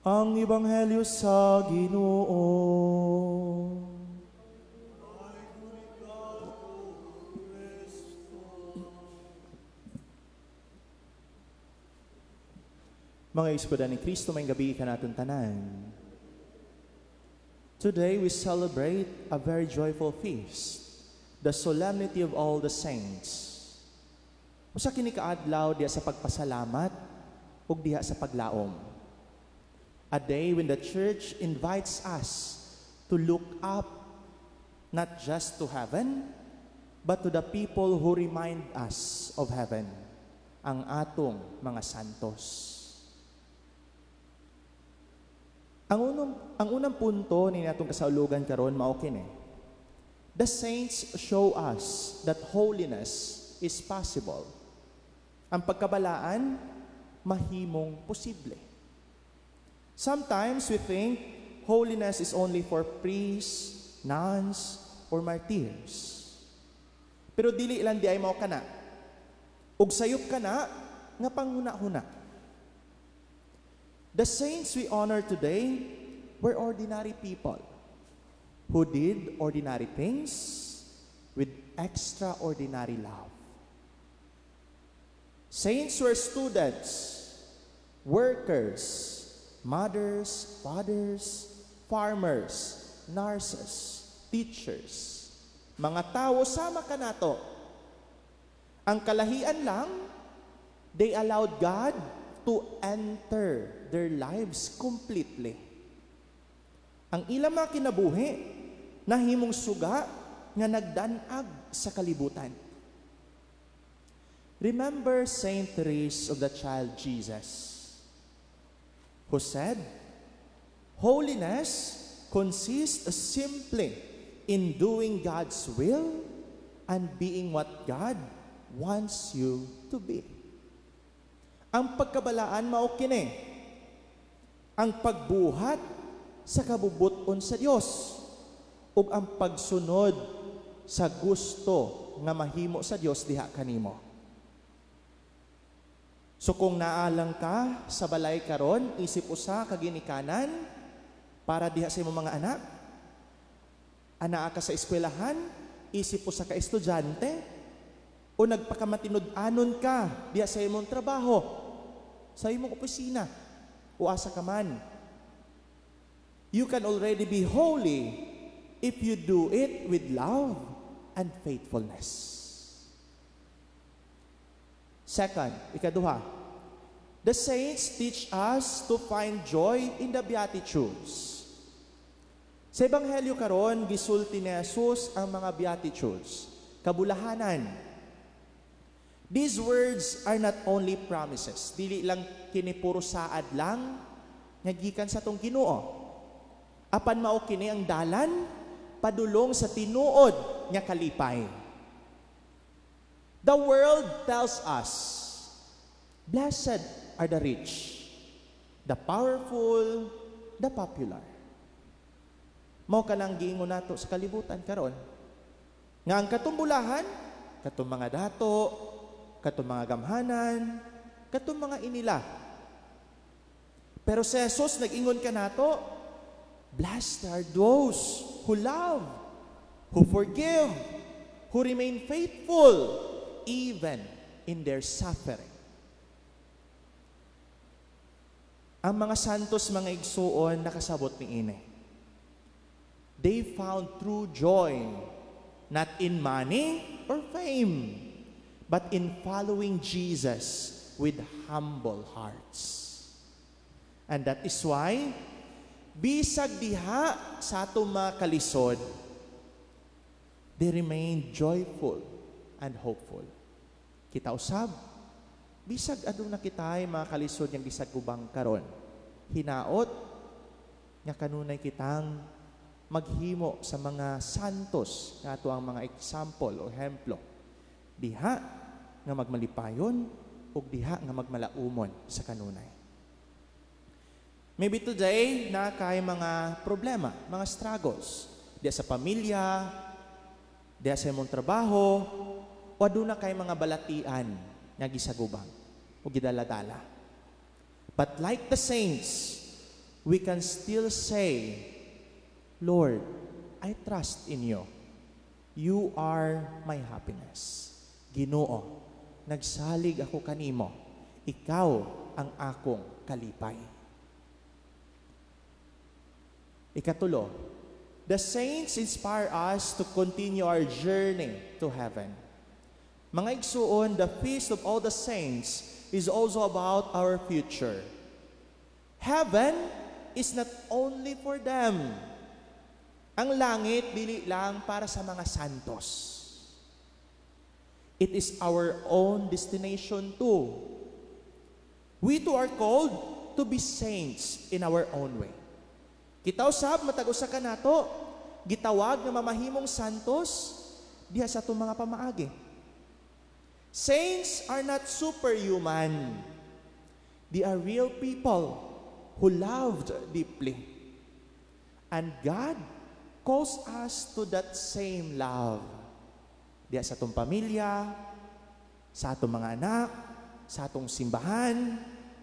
Ang Ebanghelyo sa Ginoo. Mga igsuonan ni Kristo, maayong gabii kanaton tanan. Today we celebrate a very joyful feast, the Solemnity of All the Saints. Usa kini ka adlaw diha sa pagpasalamat ug diha sa paglaom. A day when the Church invites us to look up not just to heaven, but to the people who remind us of heaven, ang atong mga santos. Ang unang punto ni atong kasaulugan karon mao kini. The saints show us that holiness is possible. Ang pagkabalaan, mahimong posible. Sometimes we think holiness is only for priests, nuns, or martyrs. Pero dili lang diay mao kana. Ug sayop kana nga panghuna-huna. The saints we honor today were ordinary people who did ordinary things with extraordinary love. Saints were students, workers, mothers, fathers, farmers, nurses, teachers. Mga tao sama kanato. Ang kalahian lang, they allowed God to enter their lives completely. Ang ilang mga kinabuhi, nahimong suga nga nagdanag sa kalibutan. Remember Saint Therese of the Child Jesus, who said, "Holiness consists simply in doing God's will and being what God wants you to be." Ang pagkabalaan mao kini ang pagbuhat sa kabubut-on sa Dios ug ang pagsunod sa gusto nga mahimo sa Dios diha kanimo. So kung naa lang ka sa balay karon, isip usa ka ginikanan para diha sa imong mga anak. Anaa ka sa eskwelahan, isip usa ka estudyante, o nagpakamatinud-anon ka diha sa imong trabaho, sa imong opisina, o asa ka man. You can already be holy if you do it with love and faithfulness. Second, ikaduha, the saints teach us to find joy in the Beatitudes. Sa Ebanghelyo karon, gisulti ni Jesus ang mga Beatitudes, kabulahanan. These words are not only promises. Dili lang kini puro saad lang nga gikan sa atong Ginoo. Apan mao kini ang dalan padulong sa tinuod nga kalipay. The world tells us, blessed are the rich, the powerful, the popular. Mao kanang giingon nato sa kalibutan karon. Nga ang katong bulahan, katong mga dato, katong mga gamhanan, katong mga inila. Pero si Jesus nag-ingon kanato, blessed are those who love, who forgive, who remain faithful, even in their suffering. Ang mga santos, mga igsuon, nakasabot niini. They found true joy, not in money or fame, but in following Jesus with humble hearts. And that is why, bisag diha sa atong mga kalisod, they remain joyful and hopeful. Kita usab, bisag aduna kitay mga kalisod nga gisagubang karon, hinaot nga kanunay kitang maghimo sa mga santos nga ato ang mga example o ehemplo. Diha nga magmalipayon ug diha nga magmalaumon sa kanunay. Maybe today naa kay mga problema, mga struggles diha sa pamilya, diha sa imong trabaho, o aduna kay mga balatian nga gisagubang o gidaladala. But like the saints, we can still say, "Lord, I trust in you. You are my happiness. Ginoo, nagsalig ako kanimo. Ikaw ang akong kalipay." Ikatulo, the saints inspire us to continue our journey to heaven. Mga igsuon, the Feast of All the Saints is also about our future. Heaven is not only for them. Ang langit dili lang para sa mga santos. It is our own destination too. We too are called to be saints in our own way. Kita usab, matag usa kanato, gitawag nga mamahimong santos diha sa atong mga pamaagi. Saints are not superhuman. They are real people who loved deeply. And God calls us to that same love. Diha sa atong pamilya, sa atong mga anak, sa atong simbahan,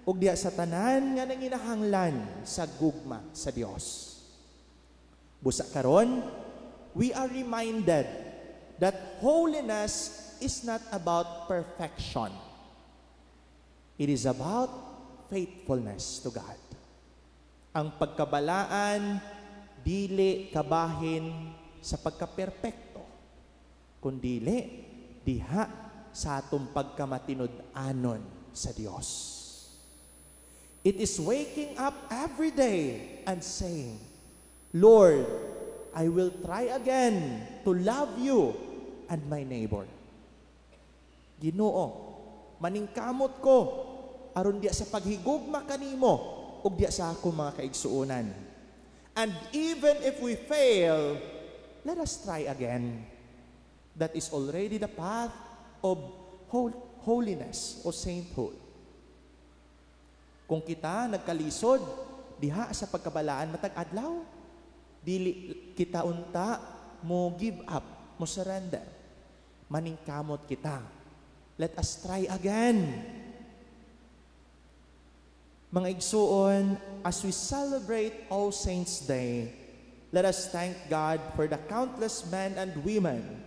ug diha sa tanan nga nanginahanglan sa gugma sa Dios. Busa karon, we are reminded that holiness is not about perfection. It is about faithfulness to God. Ang pagkabalaan dili kabahin sa pagkaperpekto, kundili diha sa atong pagkamatinud-anon sa Dios. It is waking up every day and saying, "Lord, I will try again to love you and my neighbor. Ginoo, maningkamot ko aron diha sa paghigugma kanimo ug diha sa akong mga kaigsuonan." And even if we fail, let us try again. That is already the path of holiness o sainthood. Kung kita nagkalisod diha sa pagkabalaan matag adlaw, dili kita unta mo give up, mo surrender. Maningkamot kita. Let us try again. Mga igsuon, as we celebrate All Saints' Day, let us thank God for the countless men and women,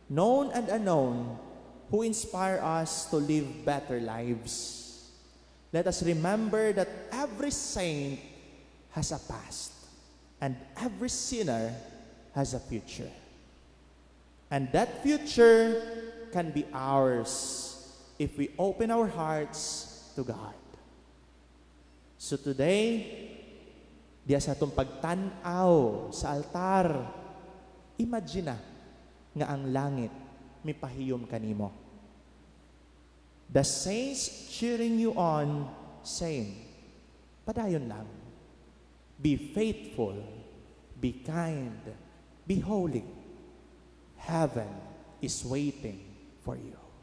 known and unknown, who inspire us to live better lives. Let us remember that every saint has a past and every sinner has a future. And that future can be ours if we open our hearts to God. So today, diya sa atong pagtan-aw sa altar, imagine na nga ang langit mipahiyom kanimo. The saints cheering you on, saying, "Padayon lang. Be faithful, be kind, be holy. Heaven is waiting for you."